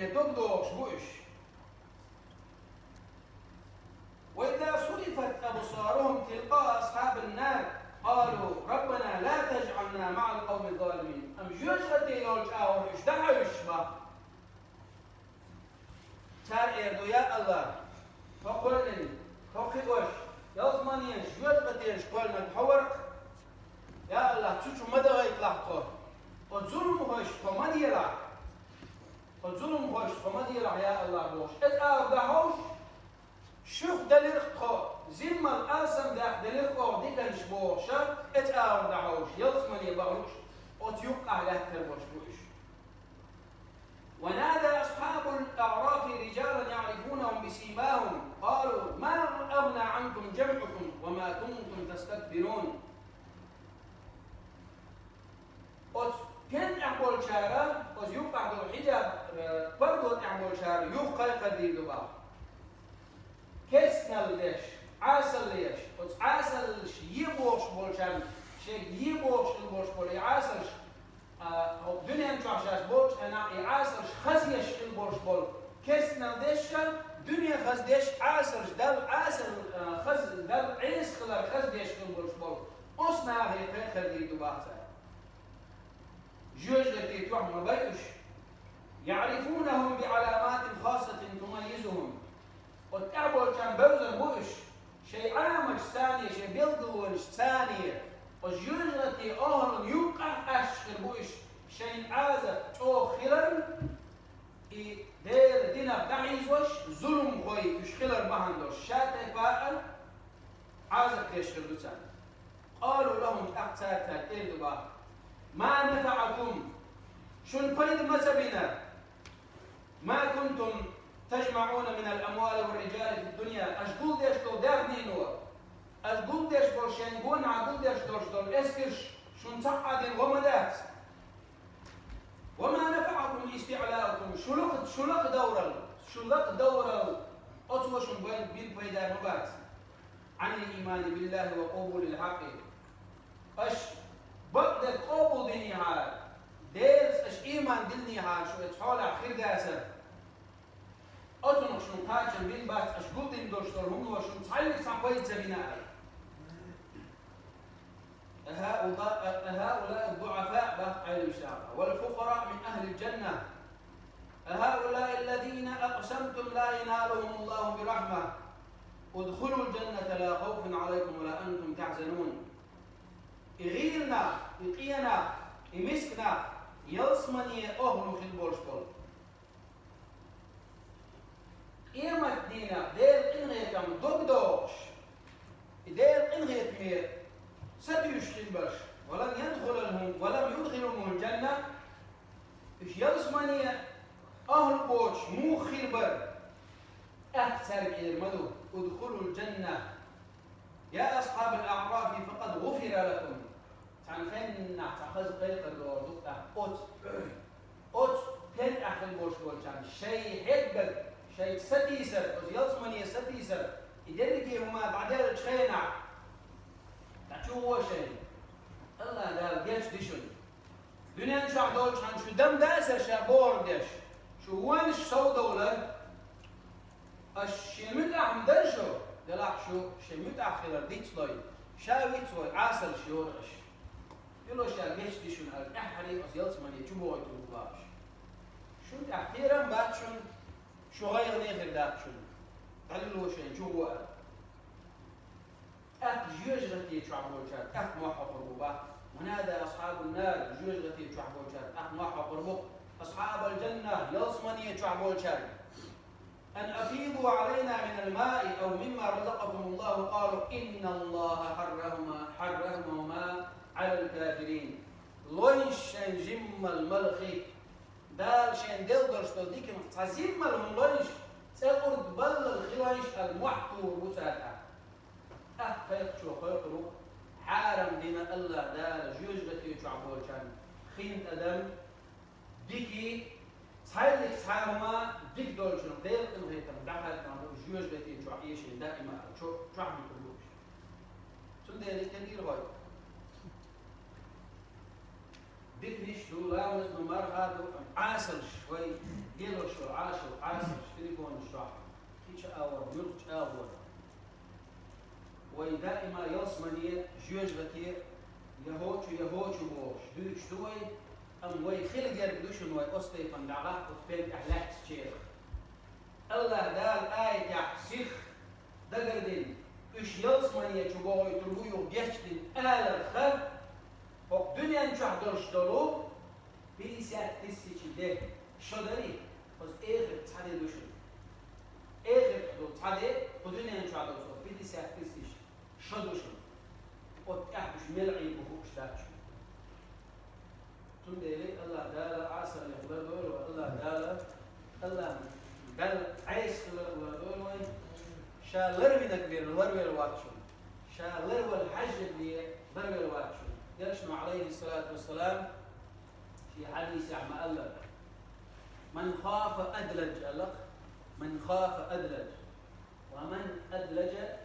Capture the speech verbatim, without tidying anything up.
дог дохуш бу уьш. وإذا صرفت أبصارهم تلقاء أصحاب النار قالوا ربنا لا تجعلنا مع القوم الظالمين. Амма жоьжахате йолчу агӀор уьш дӀахьуьйсуш баха. Цара эр ду: «Я АллахӀ, тхо кхоьллина, тхо кхиош, ялсаманеш, жоьжахатеш кхоьллинарг хьо вара. Я АллахӀ, цу чу ма дахийталахь тхо. Тхо зуламхойш тхо ма делахь. Тхо зуламхойш тхо ма делахь, я АллахӀ», – бохуш. Эцу агӀор дӀахьовш, шух делира тхо, зиммал алсам даккха делира оха диканаш бохуша, эцу агӀор дӀахьовш, ялсамане бахалуш, оцу юккъахь лаьттара болуш бу уьш. ونادى أصحاب الأعراف رجالا يعرفونهم بسيماهم قالوا ما أغنى عنكم جمعكم وما كنتم تستكبرون. Оцу пен тӀехь болчара, оцу юккъахь долу хьиджаб, э, пардо тӀехь болчара юха кхайкхар дийр ду баха. Керстанал деш, Ӏасалла еш, оцу Ӏасаллаш е бохуш болчарна, шайга е бохуш хила болуш болу и Ӏасаллаш, а, хӀокху дуьнен чохь шаьш болчу хенахь и Ӏасаллаш хазъеш хила болуш болу, керстанал дешша, дуьне хаза деш, Ӏасаллаш Далла, Ӏасалла, а, хаза, Далла Ӏеса хилар хаза деш хила болуш болу, оцу нахе кхайкхар дийр ду баха цара. Жоьжахате чохь ма бай уьш. يعرفونهم بعلامات خاصة تميزهم. Оцу тӀехь болчарна бевзар бу уьш, шайн Ӏаламаташ царна, шайн билгалонаш царна, оцу жоьжахате охӀлан юккъахь къаьсташ хир бу уьш, шайн Ӏазап чӀогӀа хиларна, и Делан динах дӀахьийзош, зуламхой уьш хилар бахьана долуш, ша тайпа а Ӏазап деш хир ду царна. قالوا لهم, тӀаккха цара цаьрга эр ду баха: ما نفعكم, шуна пайда ма ца бина, ما كنتم تجمعون من الأموال والرجال في الدنيا, аша гулдеш долу даьхнино, аша гулдеш болу, шайн гонахьа гулдеш долуш долу эскарш шуна цхьа а дина гӀо ма дац. وما نفعكم استعلاؤكم, шу лакха, шу лакхадоврал, шу лакхадоврал, оцо шуна бай-, бина пайда ма бац. عن الإيمان بالله وقبول الحق. Аша бакъдерг къобалдинехьара, Делаца аша ийман диллинехьара шу оцу хьолехь хир дацара. Оцунах шуна кхачам бина бац, аша гулдина долуш долу хӀумано шуна цхьаьнниг цхьа пайда ца бина аьлла. أهؤلاء، أهؤلاء الضعفاء, бах Ӏелам шаха, والفقراء من أهل الجنة. أهؤلاء الذين أقسمتم لا ينالهم الله برحمة. ادخلوا الجنة لا خوف عليكم ولا أنتم تحزنون. И гӀийла нах, и къен нах, и миска нах, ялсамане охӀлу хила болуш болу. Къематдийнахь Делан къинхетам дог дохуш, и Делан къинхетаме сатуьйсуш хила берш, ولن يدخلهم، ولم يدخلهم الجنة, уьш ялсамане охӀлу боцуш муха хир бара? ТӀаккха цаьрга эр ма ду: ادخلوا الجنة يا أصحاب الأعراف فقد غفر لكم. Цхьана хеннахь цхьа хаза кхайкхар догӀур ду тӀаккха оцу, оцу пен тӀехь хила болуш болчарна шайн хьегнарг, шайга сатийсар, оцу ялсамане сатийсар, и дерриге хӀума дӀаделлачу хенахь, дӀа чу гӀо шайна. АллахӀ Дала гечди шуна. Дуьнен чохь долчу хьан шу дам дацара ша бохург деш, шу вонаш совдовлар, аша шен муьтӀахь ма дара шу, делахь шу шен муьтӀахь хилар дицлой, ша вицлой, Ӏасаллаш йора аша. Юло ша гечди шуна аьлла, тӀаьххьарий оцу ялсамане чу бохуьйтур бу бохуш. Шун тӀехь кхерам бац шуна, шу гӀайгӀане хир дац шуна. ДӀалуьло шайна чу гӀо аьлла. ТӀаккха жоьжахате чохь болчара тӀаккха мохь хьокхур бу бах. ونادى أصحاب النار, жоьжахате чохь болчара тӀаккха мохь хьокхур бу. أصحاب الجنة, ялсамане чохь болчара. أن أفيضوا علينا من الماء أو مما رزقكم الله قالوا إن الله حرمهما، حرمهما على الكافرين. Лойнаш шайн жиммал малхи, Дала шайн делла долуш долу диканах цхьа зиммал хӀума лойнаш, цӀе урд баллал хи лойнаш аьлла мохь тухур бу цара тӀаккха. ТӀаккха кхайкхачо кхойкхур ву: хьарам дина АллахӀ Дала жоьжахате чохь болчарна хин тӀадам, дикий, цхьаьллиг цхьа хӀума дика долчунах Делан къинхетам дӀахаьртина ду жоьжахате чохь эшийна даима а чо-, чохь битар бу уьш. Цундела и тергийр гӀой. Диканаш ду, ламаз ду, марха ду, Ӏасалаш, вай лелош йола Ӏаша, Ӏасалаш, телефонаш чохь, кхин чу а вон, муьлххачу а вон. Вай даима ялсамане, жоьжахате, я хӀокху чу, я хӀокху чу бохуш, дуьйцуш ду вай, амма вай хила герга ду шуна вай оцу тайпана дӀагӀахь оцу пен тӀехь лаьттачеран. АллахӀ Дала аятехь сиха дагардина, уьш ялсамане чу бохуьйтур бу юха гечдина аларх, хӀокху дуьнен чохь долуш долу пятьдесят тысяч де шо дарий, оцу эхартахь цхьа де ду шуна. Эхартахь долу цхьа де, кху дуьнен чохь долу цо пятьдесят тысяч шо ду шуна. Оцу тӀехь уьш мел Ӏийр бу хууш дац шуна. Цундела АллахӀ Дала Ӏасаллех лардойла вай, АллахӀ Дала, АллахӀ Дала Ӏеса хиларх лардойла вай. Ша ларвинарг вер ларвелла вац шуна. Ша ларвала хьаьжжина вер ларвелла вац шуна. Элчано, Ӏалайхиссалату вассалам, шен хьадисехь ма-аллара: «Ман хафа адлаж», аьлла-кх, «Ман хафа адлаж». «Ва ман адладжа